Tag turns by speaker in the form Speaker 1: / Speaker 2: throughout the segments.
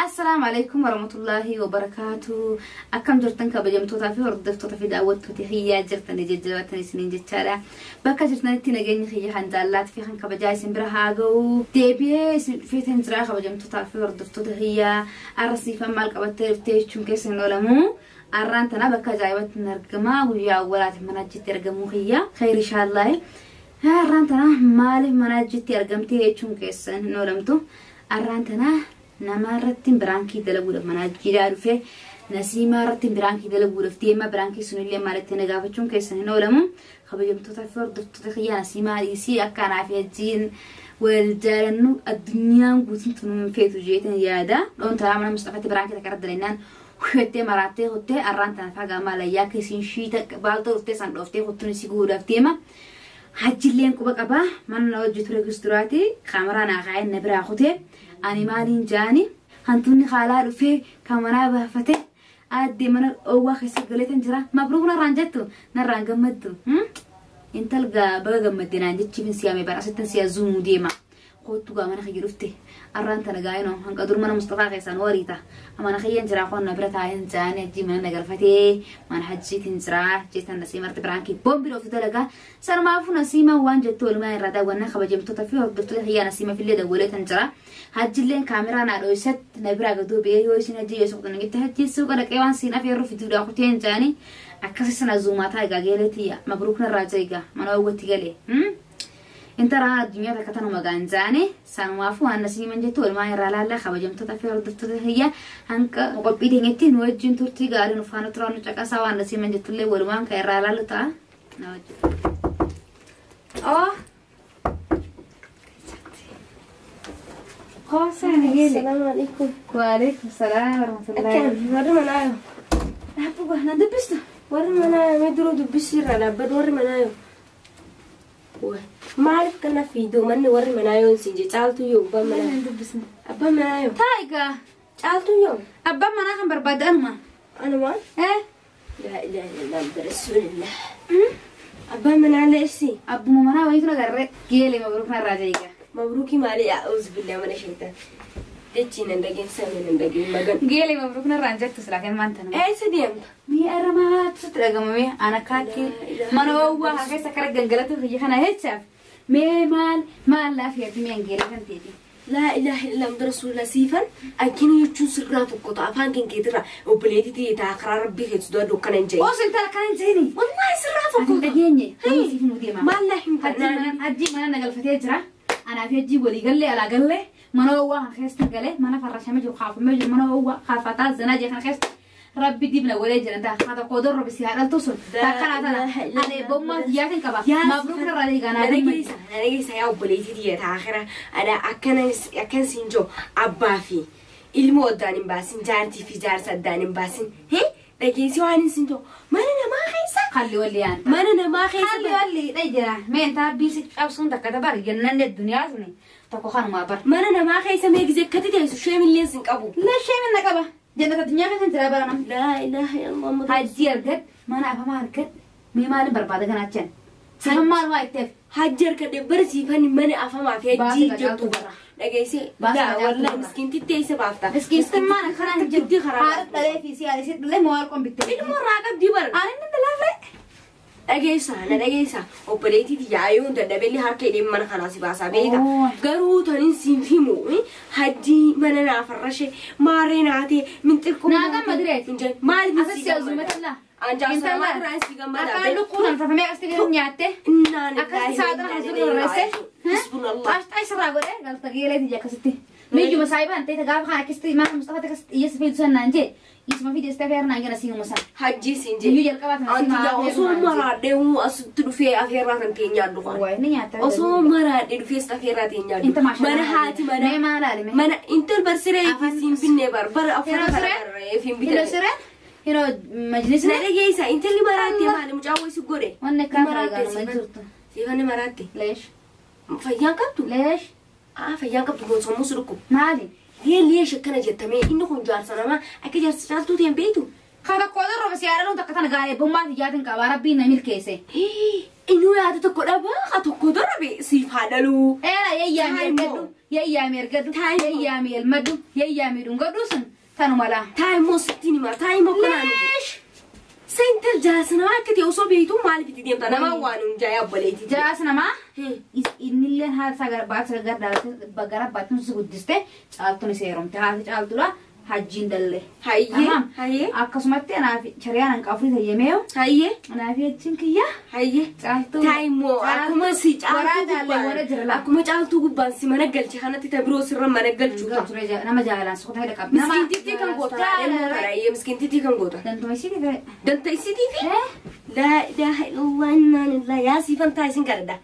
Speaker 1: Assalaamu alaikum warahmatullahi wabarakaatu. Akkam jirtan kabajamtootaa fi hordoftoota fi daawwattoota hiyyaa jirtan jajjabaatan isiniin jechaadha. Bakka jirtanitti nageenya kiyya kan jaallatii fi kan kabajaa isin bira haa ga'u. Deebi'ee isin dhufeetan jira kabajamtootaa fi hordoftoota hiyyaa. Arrasiifan maal qabattee dhuftee jechuun keessa hin oolamu. Arraan tana bakka ajaa'ibatti hin argama. Guyyaa awwaalaati mana achitti argamuu kiyya. Khayr inshaallahi. Arraan tana maaliif mana achitti argamtee jechuun keessa hin oolamtu. Arraan tana nama irratti biraankii dalaguudhaaf mana jiraa dhufe Nasiimaa irratti biraankii dalaguudhaaf deema biraankii sunillee maalitti na gaafachuun keessan hin oolamu. Kabajamtoota fi hordoftoota kiyyaa Nasiimaa dhiisii akka anaa fi hajjiin wal jaalannu addunyaan guutuun tunuun feetu jeetan yaada. Dhoon taraa mana Mustafatti biraankii takka irra dalagnaan huyattee maraattee kuttee arraan tana faagaa maalayyaa akka isiin shiita baaltoo dhuftee san dhooftee kuttuun isii guuruudhaaf deema. Hajjilleen quba qabaa mana na hojii ture gisturaati kaameraa naa kaa'een na biraa kutee ani maaliin jaani hantuunni haalaa dhufee kaameraa baafate aaddee mana dhoowwaa keessa galeetan jira mabruuk narraan jettu narraan gammaddu intal gaa baga gammadde naan jechiifin siyaame bara asittan siyaa zuumuu deema kootu gaa mana kiyya dhufte arraan tana gaa inoo hanqa dur mana Mustafaa keessaan wariita mana kiyyan jira qoonna bira taa'een jaani hajjii mana nagalfatee mana hajjiitiin jira jeetan Nasiimarti biraankii boombii dhooftu dalagaa sanumaafuu Nasiimaa waan jettu walumaa irraa daawwannaa kabajamtoota fi hordoftoota kiyyaa Nasiima fillee dawwaleetan jira. Hajjilleen kaameraa naa dho'isatti na biraa gadoo ba'ee yoo isin hajjii yoo suuqxan jette hajjii suuqa dhaqee waan siin afeerru fiduudhaa kuteen jaani akkasi sana zuumaataa egaa geeleetiyya mabruuk narraa jira egaa mana hawwatti galee. Intaraan addunyaa takka tanuma gaanjaane sanumaafuu waan Nasiiman jettu walumaa irraa laallaa kabajamtoota fi hordoftoota kiyya hanqa qophii teenyetti nu wajjin turtii gaarii nu faana turaa nu caqasaa waan Nasiiman jettullee walumaan kan irraa laallu ta'a. Na wajjin. Oh. Qoosaan geele.
Speaker 2: Assalamu alaikum.
Speaker 1: Waalaikum salaam warahmatullahi.
Speaker 2: Akkam warri manaa yoo?
Speaker 1: Dhaabbu na dubbistu.
Speaker 2: Warri manaa yoo mee duruu dubbisii irraa dhaabbadhu warri manaa yoo? Maaliif kana fiidoo manni warri manaa yoo siin jee caaltuu yoo abbaan manaa?
Speaker 1: Nan dubbisne.
Speaker 2: Abbaan manaa yoo?
Speaker 1: Taa egaa
Speaker 2: Caaltuu yoo?
Speaker 1: abbaan manaa kan barbaadde anuma.
Speaker 2: Anumaan?
Speaker 1: Eh?
Speaker 2: Laa ilaaha illallah rasuulillah. Abbaan manaa leessi.
Speaker 1: Abbuma manaa wayiitu na garree geele mabruuk narraa jee egaa.
Speaker 2: Mabruukii maali a'uuzu billaa mana sheetan. Jechiin hin dhageen samiin hin dhageen magan.
Speaker 1: Geele mabruuk narraan jettu silaa kan maanta nama.
Speaker 2: Eessa deemta?
Speaker 1: Mee armaatu sitti dhagama mee ana kaakki mana oowwaa haa keessa kara gangalatu kiyya kana jechaaf mee maal maal laafiyatti mee geele kan teeti.
Speaker 2: Laa ilaaha illallah rasuulillah siifan akkina jechuun sirraa tokko ta'a afaan keetirraa obboleettii ta'e ta'a karaa rabbii keessa du'a dukkana hin jedhin.
Speaker 1: Osoo intala kana hin jedhini.
Speaker 2: Wallaahi sirraa
Speaker 1: Ati
Speaker 2: tokko
Speaker 1: hin dhageenye nama siif nu deema.
Speaker 2: Maal laa hin
Speaker 1: Hajjii mana nagalfatee jira. Anaa fi hajjii walii gallee alaa gallee mana oowwaa kan keessa galee mana farrashamee jiru kaafamee jiru mana oowwaa kaafataa zanaa jee kan keessa rabbi dibna walee jiran ta'a haa tokko odoo rabbi si haa dhaltu sun takkanaa tana ani bommaa kiyyaatiin qaba mabruuk irraa eegaa naa gammadu.
Speaker 2: Na dhageessa yaa obboleettii tiyya ta'a ana akkan siin jiru abbaa fi ilmoo addaan hin baasin jaartii fi jaarsa addaan hin baasin dhageessi waan hin siin jiru mana namaa keessa
Speaker 1: Kalli walli yaan.
Speaker 2: mana namaa
Speaker 1: Kalli
Speaker 2: keessa
Speaker 1: walli dha jira mee intaa biisi cabsuun takka tabar jennaan addunyaa suni tokko kanumaa bar.
Speaker 2: mana namaa keessa mee gizee akkatti teessu sheemillee sin qabu.
Speaker 1: Lashee minna qaba jannata addunyaa keessa jira bara namni.
Speaker 2: Laa ilaaha illallah.
Speaker 1: Hajji argad mana afamaa argad mee maalin barbaada kanaachan sifan maal waa itteef
Speaker 2: Hajji harkadhe bara siifan mana afamaa fi hajji
Speaker 1: Baasa
Speaker 2: jettu
Speaker 1: facaatuu
Speaker 2: bara. Dhageessee
Speaker 1: Baasa
Speaker 2: laa
Speaker 1: facaatuu
Speaker 2: wallaahi
Speaker 1: bara.
Speaker 2: miskiintitti eessa baafta.
Speaker 1: Miskiintummaan akkanaa hin jiru.
Speaker 2: Giddii karaa
Speaker 1: Haadha dhalee fi siyaasa isii dhalee moo waan qombitte.
Speaker 2: Ilmoo irraa qabdii bara.
Speaker 1: Ani inni dalaafre.
Speaker 2: Dhageessa na dhageessa obboleettii tiyyaa yoo dadhabelli harka hidheen mana kanaa si baasaa beeka.
Speaker 1: Oo.
Speaker 2: Garuu taniin siin himu hajji mana naa farrashe maarree naatee minxirqoo.
Speaker 1: Naa gammadireeti.
Speaker 2: Maaliif
Speaker 1: Asas
Speaker 2: si
Speaker 1: si azuumatalla.
Speaker 2: Anjaa samaa si gammada.
Speaker 1: Akkaan lukkuun hanfafamee akkasitti gadi nyaatte.
Speaker 2: Innaan
Speaker 1: Akkasitti saaxila kan jiru irreesse.
Speaker 2: Hasbunallah.
Speaker 1: Xaashxaa isirraa godhee galta geelee tiyya akkasitti. Miyyuma saayibaan ta'e gaafa kana akkasitti mana Mustafaa akkasitti iyyeessa fiidu san naan jee. Isuma fiide istee feeraan naan gana siimuma san.
Speaker 2: Hajji siin jee.
Speaker 1: Iyyuu jalqabaa tana
Speaker 2: Anti
Speaker 1: siima
Speaker 2: yaa osoo maraadhee asitti dhufee afeerraa kan ta'e nyaadhu kan.
Speaker 1: Waay ni nyaata.
Speaker 2: Osoo maraadhee dhufee afeerraa ta'e nyaadhu.
Speaker 1: Inta maashaa.
Speaker 2: Mana haati mana.
Speaker 1: Mee maal laali mee?
Speaker 2: Mana intal barsiree
Speaker 1: Afaan-
Speaker 2: siin binnee bar bara afur
Speaker 1: Yeroo
Speaker 2: kana
Speaker 1: siree?
Speaker 2: barree fi
Speaker 1: Hidhoo
Speaker 2: bitan.
Speaker 1: siree? Hidhoo majlisni?
Speaker 2: Na dhageessa intalli maraatte maali mucaa wayii si godhe.
Speaker 1: Wanni akkaan
Speaker 2: Maraatte
Speaker 1: ragaa nama
Speaker 2: siifan.
Speaker 1: jirtu.
Speaker 2: Siifanni maraatte.
Speaker 1: Leesh.
Speaker 2: Fayyaan qabdu?
Speaker 1: Leesh.
Speaker 2: Ah fayyaan qabdu kun sammuu si dhukkuba.
Speaker 1: Maali?
Speaker 2: Leesh akkana jettamee inni kun jaarsa namaa akka jaarsa caaltuu ta'e hin beektu.
Speaker 1: Ka tokko odoo roba siyaara luun takka tana gaa'ee bommaa tiyyaatiin qabaa rabbiin na milkeesse.
Speaker 2: Inuu yaada tokko dhabaa haa tokko darbe siif haa dhaluu.
Speaker 1: Eera yayyaami ergadhu yayyaami ergadhu yayyaami elmadhu yayyaami dhungadhu sun tanuma laa.
Speaker 2: Taayimoo sittiin hima taayimoo kanaa miti. Seental jaarsa namaa akka ta'e osoo beektu maaliif itti deemta namaa waan hin jaaya obboleetti.
Speaker 1: Jaarsa namaa innillee haati isaa gara baattuun si guddiste caaltuun isa heerumte haati caaltuudha hajjiin dalle.
Speaker 2: Hayyee hayyee.
Speaker 1: Akkasumatti anaaf shari'aan hanqaafuu fayyamee.
Speaker 2: Hayyee.
Speaker 1: Anaaf jechuun kiyya.
Speaker 2: Hayyee.
Speaker 1: Caaltuu.
Speaker 2: Taayimoo akkuma si caaltuu gubbaan akkuma caaltuu gubbaan si mana galche kanatti ta biroo sirra mana galchuu
Speaker 1: ta'a. Nama jaalaan soqota hidha qabna.
Speaker 2: Miskiintittii kan goota. Miskiintittii kan goota.
Speaker 1: Dantuma isiitii ta'e.
Speaker 2: Danta isiitii fi. Laa ilaaha illallah innaa lillahi yaa siifan taa isin kadhadha.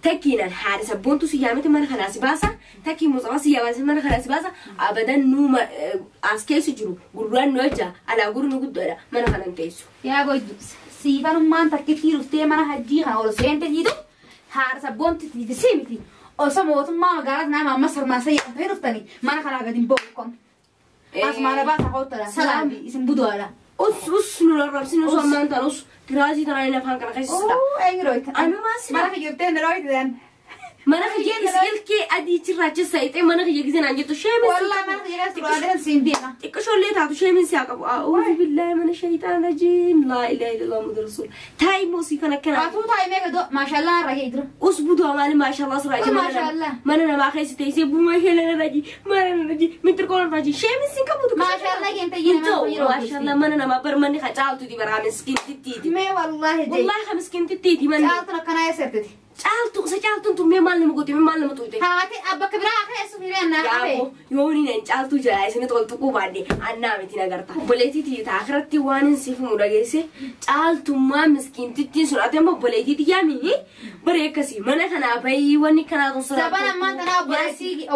Speaker 2: Takkiinaan haadha sabboontu si yaamete mana kanaa si baasa takkii mucaa si yaamete mana kanaa si baasa abadan nu as keessa jiru gurraan nu hojja alaa gurri nu guddaadha mana kana hin teessu.
Speaker 1: Yaa goydu siifanummaan takkittii dhuftee mana hajjii kana ol seente jiitu haadha sabboontu si miti osoo mootummaa magaalaa nama amma sarmaasa yaamtee dhuftanii mana kanaa gadi hin boo'u. Asmaana baasa kootadha salaami isin buduadha.
Speaker 2: Us us nu arrabsin osoo ammaan tan us tiraasii tanaan hin afaan kana keessa sida.
Speaker 1: Eenyu rooyita?
Speaker 2: Anumaa sida.
Speaker 1: Mana kiyyooftee hin rooyita.
Speaker 2: Mana kiyya ilkee adii cirracha sayitee mana kiyya gisee naan jettu sheemin.
Speaker 1: Wallaahi mana kiyya keessa turaalee siin deema.
Speaker 2: Xiqqishoollee taatu sheemin si haa qabu. A'uudhu billaahi mana shaytaan rajiim laa ilaaha illallah muhammadu rasuul. Taayimoo sii kan akkana.
Speaker 1: Atuu taayimee gadoo maashaallah irra kee jira.
Speaker 2: Us buduu maali maashaallah sirraa jira.
Speaker 1: Maashaallah.
Speaker 2: Mana namaa keessa teessee buma heelana raji mana raji mintirkoon raji sheemin siin qabutu.
Speaker 1: Maashaallah keenta yeroo
Speaker 2: Maashaallah mana namaa bar manni hacaaltuuti baraa miskiintittiiti.
Speaker 1: Mee wallaahi jee.
Speaker 2: Wallaahi ha miskiintittiiti manni.
Speaker 1: Caaltuun akkanaa eessatti.
Speaker 2: Caaltu isa caaltuun tun mee maal nama goote mee maal nama tuute.
Speaker 1: Haati bakka biraa akka eessu hiriyaan naa qabe.
Speaker 2: Yaaboo yoon inni caaltuu jala isin toltu qubaadhe annaa miti nagarta. Obboleettii taa akhiratti waan hin siifamu dhageesse caaltummaa miskiintittiin sun ati amma obboleettii yaami baree akkasii mana kanaa bayii wanni kanaa tun sirraa.
Speaker 1: Saban ammaan tanaa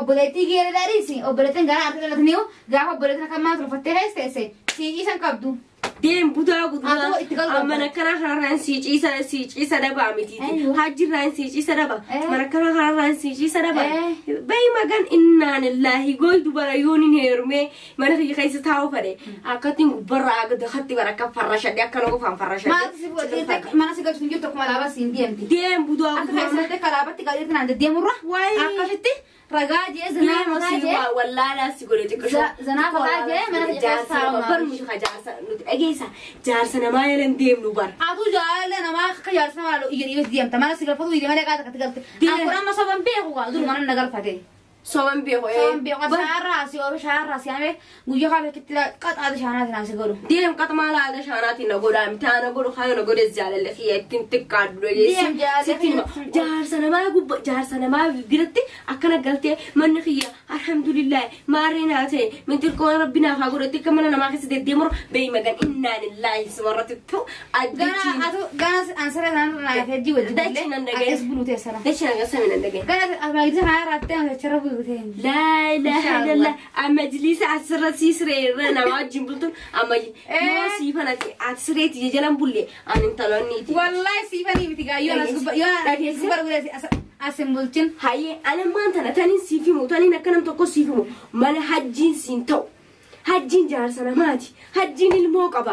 Speaker 1: obboleettii geera dhaadhiisi obboleettiin gara harka dhalatanii gaafa obboleettiin akka ammaa tolfattee heesteesse siiqiisan qabdu.
Speaker 2: Deem budaa guduraa mana kana kanarraan si ciisa dhabaa mitiiti hajjirraan si ciisa dhaba mana kana kanarraan si ciisa dhaba bayi magan innaan illaahi goydu bara yoon hin heerumee mana kiyya keessa taa'u fadhe akkattiin gubbarraa agada hatti bara akka farrashadhe akkana qofaan farrashadhe.
Speaker 1: Maal si fuudhee mana si galchu hin jirtu akkuma alaabaa siin deemti.
Speaker 2: Deem budaa
Speaker 1: guduraa. Akka keessatti kalaabatti galirti naan deddeemurra. Akkasitti ragaa jee zanaa fataa jee.
Speaker 2: Wallaalaa si godhe xiqqishoo.
Speaker 1: Zanaa fataa jee mana kiyya keessa taa'u.
Speaker 2: Barmu jaarsa nuti dhageessa jaarsa namaa yelan deemnu bar.
Speaker 1: Atuu jaalala namaa akka jaarsa namaa loo iyya dhiibee deemta mana si galfatu dhiibee malee qaata katti galte. Akkuma amma soban beeku gaa dur mana na galfate.
Speaker 2: Soban beeku.
Speaker 1: Soban beeku shaarraa si oomisha shaarraa si amee guyyaa kaala kitti qaxaata shaanaatiin na si godhu.
Speaker 2: Deem qaxmaa laata shaanaatiin na godhaa miti na godhu kaayoo na godhes jaalala kiyya ittiin xiqqaadhu dhageessi.
Speaker 1: Deem jaalala.
Speaker 2: Jaarsa namaa gubba jaarsa namaa biratti akkana galtee manni kiyya alhamdulillah maarree naa ta'e mintirkoon rabbi naaf haa godhatti akka mana namaa keessa deddeemuru beeyi magan innaan illaahi simarratti tu addachi.
Speaker 1: Gana atu gana ansara sana naa fi hajji wajjin.
Speaker 2: Dachi nan dhagaye.
Speaker 1: Akkas buluu teessara.
Speaker 2: Dachi nan gasami nan dhagaye.
Speaker 1: Gana majlisa kana raattee achirra buluu.
Speaker 2: Laa ilaaha illallah majlisa asirratti siree nama wajjin bultuun amma yoo siifanati ati sireeti jalan bulle ani intaloonniiti.
Speaker 1: Wallaahi siifanii miti gaa yoo as gubba asin bulchin.
Speaker 2: Hayyee ani ammaan tana taniin siif himu taniin akka nam tokko siif himu mana hajjiin siin ta'u. Hajjiin jaarsa namaati. Hajjiin ilmoo qaba.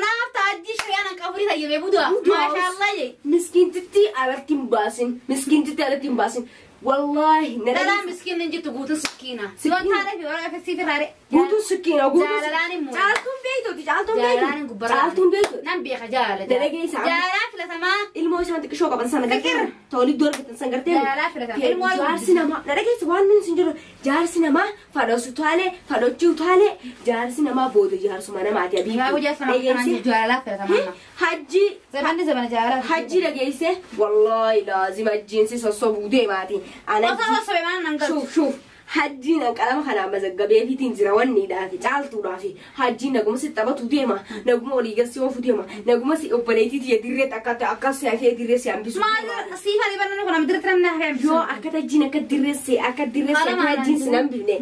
Speaker 1: Naaf ta'a hajjii shari'aan hanqafurii tayyamee budu'a. Maashaallah jee.
Speaker 2: Miskiintitti alatti hin baasin. Miskiintitti alatti hin baasin. Wallaahi
Speaker 1: Dhalaa miskiin hin jirtu guutuu sikkiina. Siwan taanee fi warra siif irraa
Speaker 2: Guutuu sikkiina guutuu.
Speaker 1: Jaalalaan immoo.
Speaker 2: Caaltuun beektooti caaltuun
Speaker 1: Jaalalaan
Speaker 2: beektooti.
Speaker 1: gubbarraa.
Speaker 2: Caaltuun beektooti.
Speaker 1: Nan beeka jaalala.
Speaker 2: Dalagee isaa.
Speaker 1: Jaalalaa filatamaa.
Speaker 2: Ilmoo isaan xiqqishoo qaban sana gartee. Toolii iddoo argatan san gartee.
Speaker 1: Jaalalaa filatamaa. Ilmoo
Speaker 2: Jaarsi namaa dhagayeessa waan nuti hin jiru jaarsi namaa fadhoosu taalee fadhochuu taalee jaarsi namaa booda jaarsuma namaati abii.
Speaker 1: Yaa jaarsa namaa kanaan jaalalaa filatamaa.
Speaker 2: Hajji
Speaker 1: Zabanni zabana jaalalaa.
Speaker 2: Hajji dhageesse wallaahi laazima hajjiin si sossobuu deemaati.
Speaker 1: Osoo sossobee maal nan galchu.
Speaker 2: Shuuf shuuf hajjiin qalama kanaan mazaggabeefiitiin jira wanniidhaafi caaltuudhaafi hajjiin naguma si taphatu deema naguma olii galsi oofu deema naguma si obboleettiiti dirree akka akkas si hafee dirree si hambisu.
Speaker 1: Maal siifanii barnoonni kun amma dirree namni hafee hambisu.
Speaker 2: Yoo akka hajjiin akka dirree si akka dirree si akka hajjiin si hambifne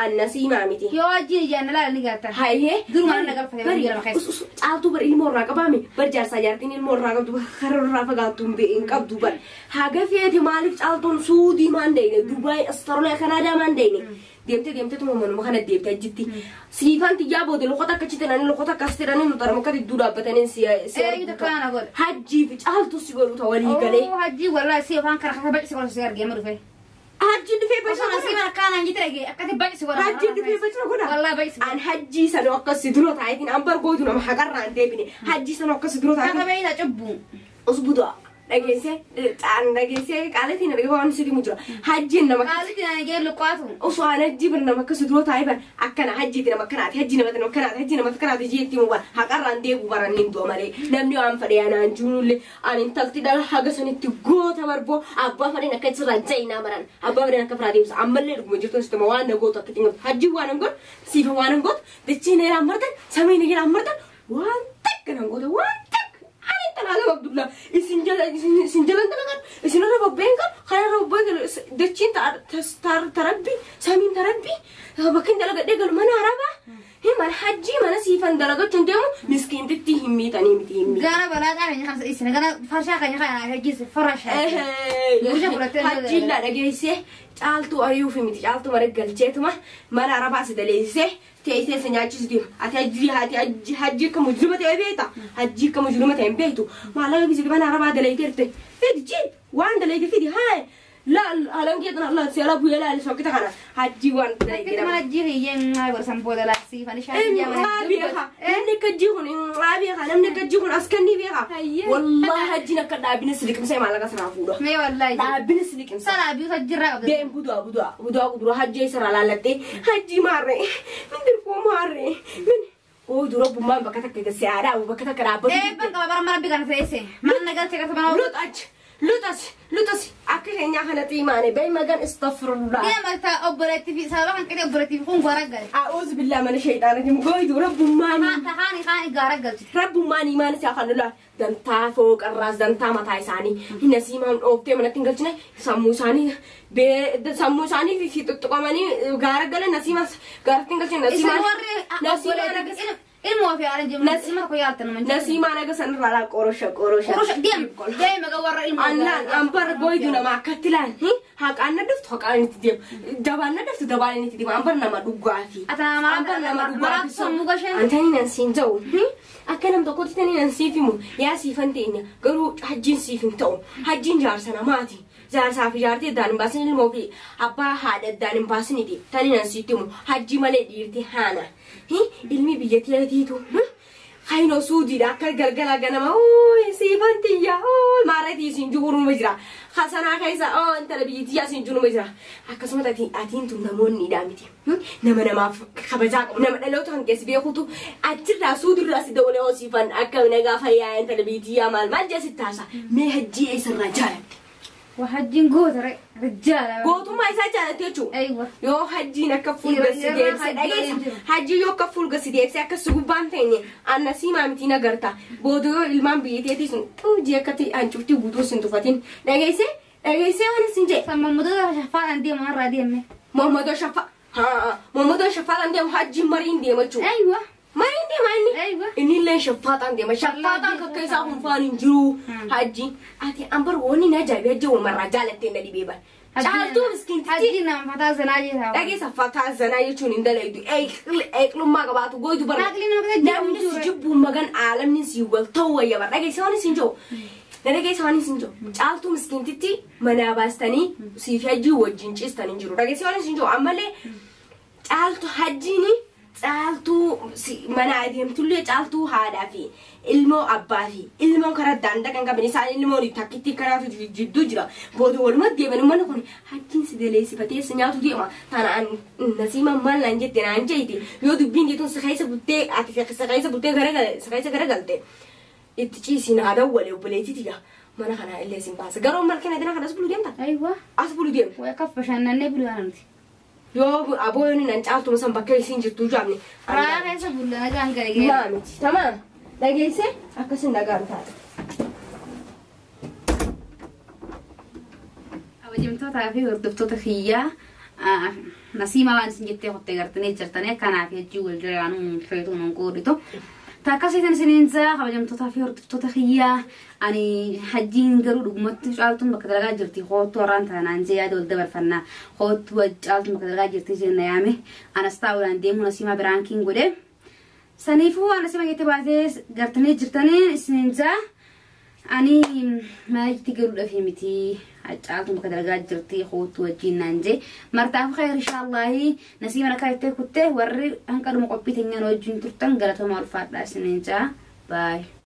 Speaker 2: anna siimaa miti.
Speaker 1: Yoo hajjiin ijaan laala ni galta.
Speaker 2: Hayyee.
Speaker 1: Duruma na galfate bari jedhama keessa.
Speaker 2: Caaltuu bar ilmoo irraa qabaame bar jaarsaa jaartiin ilmoo irraa qabdu karaa irraa fagaattu hin qabdu bar. Haga feete maaliif caaltuun Suudii maan deeyne Dubaay Austraaliyaa Kanaadaa maan deeyne. Deemtee deemtee tuma manuma kana deebitee achitti. Siifan xiyyaa booda loqota akka achitti nani loqota akkas jedhanii nu tarama akka didduu dhaabbatanii si
Speaker 1: Eenyutu akkana godha?
Speaker 2: Hajjii fi caaltu si godhu ta walii galee.
Speaker 1: Oo hajjii wallahi si afaan karaa kasa baqsi godha si argee ma dhufe.
Speaker 2: Hajjii dhufee
Speaker 1: Osoo
Speaker 2: bashana
Speaker 1: nasiimaan akkaan hin jette dhagee akkati baqsi godha.
Speaker 2: Hajjii dhufee bashana godha.
Speaker 1: Wallahi baqsi godha.
Speaker 2: An hajjii sana akkas dura taayitiin an bargootu nama haqarraa hin deebine. Hajjii sana akkas dura
Speaker 1: Akka
Speaker 2: taayitiin.
Speaker 1: beeyta cubbu.
Speaker 2: Usbudu dhageessee caan dhageessee qaalatiin dhagee waan sitti mujira. Hajjiin nama
Speaker 1: Qaalitti naan gee luqqaatu.
Speaker 2: osoo an hajjii bir nama akkas dura taa'ee bar akkana hajjiiti nama akkanaati hajjii nama nama akkanaati hajjii nama akkanaati jeetti mu bar haqarraan deebu baran nin du'a malee namni waan fedhe anaan jiruullee an intalti dhala haga sanitti goota barboo abbaa fedhen akka sirraa jayinaa baran abbaa fedhen akka firaa deemsa ammallee dhuguma jirtu sittuma waan na gootu akka cingatu hajjii waan hin godhu siifa waan hin gootu dachee na irraan martan samii na irraan martan waan takka nan goota waan takka ani intala Abdullah isin jala isin jalan dalagan isin irra bobbeen kan kana irra bobbeen dachiin tarabbi samiin tarabbi bakka hin dalagadhee galu mana arabaa hin mana hajjii mana siifan dalagachuun deemu miskiintitti hin miitanii miti hin miitan.
Speaker 1: Gara balaa qabeenya kan isin gara farshaa keenya kan hajjiis farashaa. Gurra fudhattee
Speaker 2: Hajjiin la dhageessee caaltuu ari'uufi miti caaltuu mana galcheetuma mana arabaa si daleessisee teessee si nyaachisu deema. Ati hajjii ati hajjii hajjii akka mujrima ta'e beekta. Hajjii akka mujrima ta'e hin beektu. Maallaqa gisee mana arabaa daleessee jirte. Fidi jii waan daleessee fidi haa laal halangee tana laal si ala bu'ee laal sokkita kana hajjii waan
Speaker 1: Akkatti
Speaker 2: daleessee.
Speaker 1: mana hajjii hiyyee maa godha booda laasiifan ishaan
Speaker 2: Maa beeka namni akka hajjii kun maa beeka namni akka hajjii kun as kennii beeka.
Speaker 1: Hayyee.
Speaker 2: Wallaahi hajjiin akka dhaabina si liqimsee maallaqa sanaa fuudha.
Speaker 1: Mee wallahi.
Speaker 2: Dhaabina si liqimsa.
Speaker 1: Sana biyyuu sajjirraa qabda.
Speaker 2: Deem budaa budaa budaa kudura hajjii isarraa laallattee hajjii maarree min dirfoo maarree min oo dura bummaan bakka takka gasse aadaa bakka takka dhaabbatu.
Speaker 1: Eebban qaba bara mana bika na teesse. Mana na galchee garta mana.
Speaker 2: Luxachi luxasi luxasi akka keenyaa kana xiimaane bay magan istafurullah.
Speaker 1: Deema ta obboleetti fi sababa kan qe'ee obboleetti fi kun gaara gale.
Speaker 2: A'uuzu billaa mana shayxaana gooyi dura bummaan.
Speaker 1: Haan haan gaara galchite.
Speaker 2: Rabbummaan imaan isaa kan lolaa dantaa fooqarraas dantaa mataa isaanii hin asiimaan dhooftee manatti hin galchine sammuu isaanii sammuu isaanii fi tuttuqamanii gaara galan nasiimaas gaaratti hin galchine
Speaker 1: Isin
Speaker 2: nasiimaan
Speaker 1: warri obboleetti ilmoo fi haadha jiru. Ilma tokko yaaltan nama.
Speaker 2: nasiimaan aga sanirraa laa qorosha qorosha.
Speaker 1: Qorosha deem deem egaa warra ilmoo.
Speaker 2: Annaan ambar goydu nama akkatti laal haqaan na dhuftu haqaan itti deema dabaan na dhuftu dabaan itti deema ambar nama dhugaafi.
Speaker 1: Ata nama
Speaker 2: Ambar nama dhugaafi.
Speaker 1: maraatu sammuu gashee.
Speaker 2: Antani nan siin ta'u akka nam tokkotti tani nan siif himu yaa siifan ta'enya garuu hajjiin siif hin ta'u hajjiin jaarsa namaati. Jaarsaa fi jaartii addaan hin baasin ilmoo fi abbaa haadha addaan hin baasiniti tani nan sitti himu hajjii malee dhiirti haana ilmi biyya teetiitu Hayno suudiidha akka galgala ganama ooyi siifan tiyya ooyi maarratii isin juhuruma jira hasanaa keessa oo intala biyyi tiyya isin juhuruma jira akkasumas ati atiin tun namoonni dha miti nama namaaf kabajaa qabu nama dhaloota kan keessa beekutu achirraa suudirraa si dabalee oo siifan akka nagaa fayyaa intala biyyi tiyyaa maal maal jee sitti taasa mee hajjii eessarraa jaalatte
Speaker 1: Waa hajjiin goota rijaala.
Speaker 2: gootummaa isaa jaalatte jechuudha.
Speaker 1: Aywa.
Speaker 2: Yoo hajjiin akka fuulgasi
Speaker 1: Yeroo
Speaker 2: deebise
Speaker 1: hajjiin
Speaker 2: dhageessa.
Speaker 1: jiru.
Speaker 2: Hajji yoo akka fuulgasi deebise akka sugubbaan teenye anna siimaa miti nagarta. Booda yoo ilmaan biyya teetii sun xuujii akkatti hancuftii guutuu sin tufatin. Dhageesse dhageesse waan isin jee.
Speaker 1: Sammammudota shafaadhaan deemu har'aa deemme.
Speaker 2: Mormadoo shafa. Haa mormadoo shafaadhaan deemu hajjiin mariin deema jechuudha.
Speaker 1: Aywa.
Speaker 2: Mariin deema inni.
Speaker 1: Aywa.
Speaker 2: Inni illee shaffaaxaan deema. Shaffaaxaan kakka isaa hunfaan hin jiru. Hajji ati ambar wanni na ajaa'ibe hajji uumarraa jaalattee na dhibee bara. Caaltuu miskiintitti.
Speaker 1: Hajjiin nama fataa zanaa jeetaa.
Speaker 2: Dhageessa fataa zanaa jechuun hin dalaydu. Eeqlummaa qabaatu gootu bara.
Speaker 1: Aqli nama keessa
Speaker 2: Namni si jibbuun magan aalamni si wal ta'u wayya bara. Dhageessa waan isin jiru. Na dhageessa waan isin jiru. Caaltuu miskiintitti manaa baastanii siif hajjii wajjin ciistanii jiru. Dhageessa waan isin jiru. Ammallee caaltu hajjiini caaltuu mana adeemtullee caaltuu haadhaa fi ilmoo abbaa fi ilmoo karaa daandaa kan qaban isaan ilmoon takkitti karaatu jidduu jira. Booda walumatti deeman uummanni kun hajjiin si daleessifatee si nyaatu deema. Tanaan nasiima maal naan jette naan jeeti yoo dubbiin jeetuun si keessa buttee ati si keessa buttee si keessa garagalte itti ciisiin haa dawwale obboleettii tiyya mana kanaa illee sin baasa. Garuu malkeen adina kana as buluu deemta?
Speaker 1: Aywa.
Speaker 2: As buluu deemta.
Speaker 1: Waa akka bashannanee buluu nuti.
Speaker 2: Yoo abooyoon nan caaltuma san bakka isiin jirtu jaamne.
Speaker 1: Karaa keessa bulla nagaan gargee.
Speaker 2: Maa miti tamaa dhageesse akkasin nagaan taate.
Speaker 1: Kabajamtootaa fi hordoftoota kiyyaa nasiima waan isin jettee qottee gartanii jirtanii kanaaf hojii wal jiraanuu feetuu nun qooditu. Takkasiitan isiniin jaa kabajamtootaa fi hordoftoota kiyyaa ani hajjiin garuu dhugumatti caaltuun bakka dalagaa jirti koottuu warraan taanaan jee yaada wal dabarfannaa koottuu caaltuun bakka dalagaa jirti jenna yaame anas taa'uudhaan deemuun asiimaa biraankiin godhe. Saniifuu waan asii baay'ee baatee gartanii jirtanii isiniin jaa ani manatti galuudhaaf miti caaltuun bakka dalagaa jirti koottuu wajjin naan jee martaaf khayr inshaallahi nasiima akka jettee kuttee warri hanqadhuma qophii teenyaan wajjin turtan galatooma ulfaadhaa isiniin jaa baay.